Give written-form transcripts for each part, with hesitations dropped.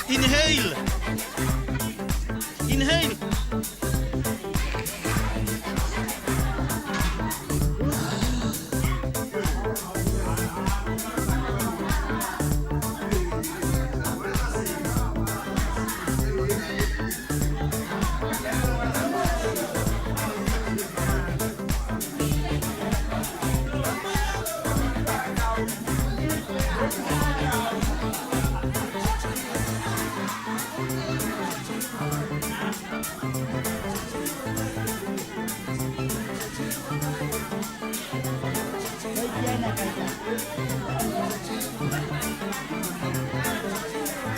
Inhale. Inhale.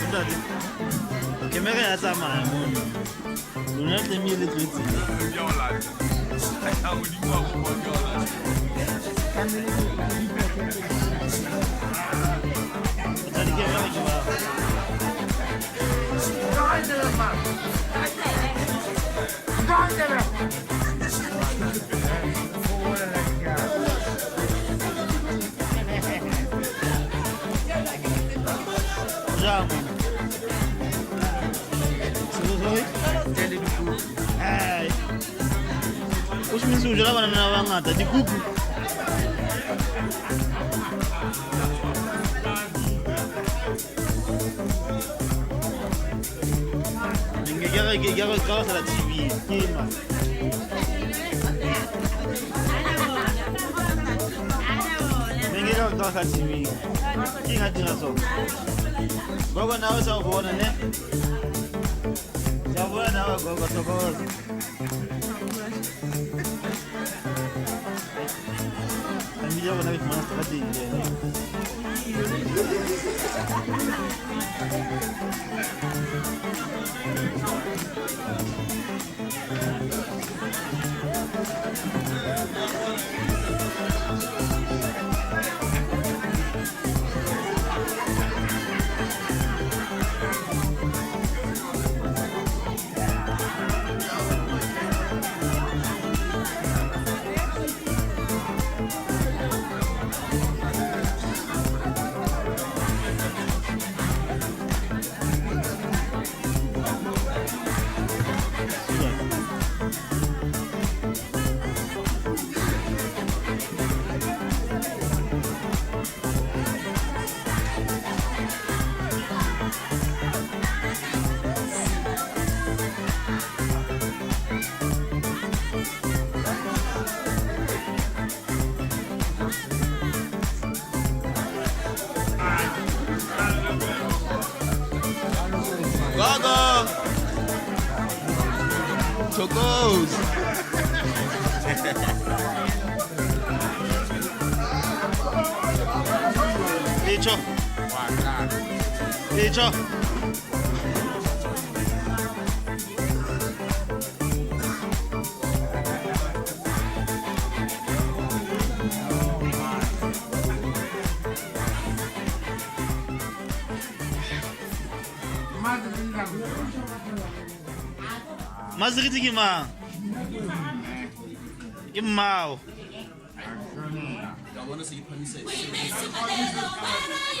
Ntate, kemere ya tsamaya mono. Lona tlamehile le tletse. Ntate, kemere ke ba. Jang mona? Sorry? Ai. O se o jala banana ba bangata dikuku. Ke re ke re ka sa TV ke ma. Nge ka ka sa TV. Ke nga dira so. Gogo nawe sa bona ne? Sa bona nawe gogo thokoza. Família bona ke fumana seterateng le ene. Gogo! Chocos! Icho. Icho. Maziriti ke mang? Ke mmao. Ka bona se iphamisa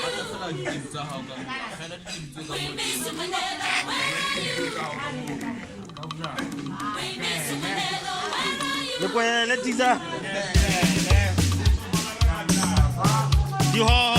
batla fela diteng tsa gago ka moo gela diteng tse ka mo Lekwele tisa. Dihoho.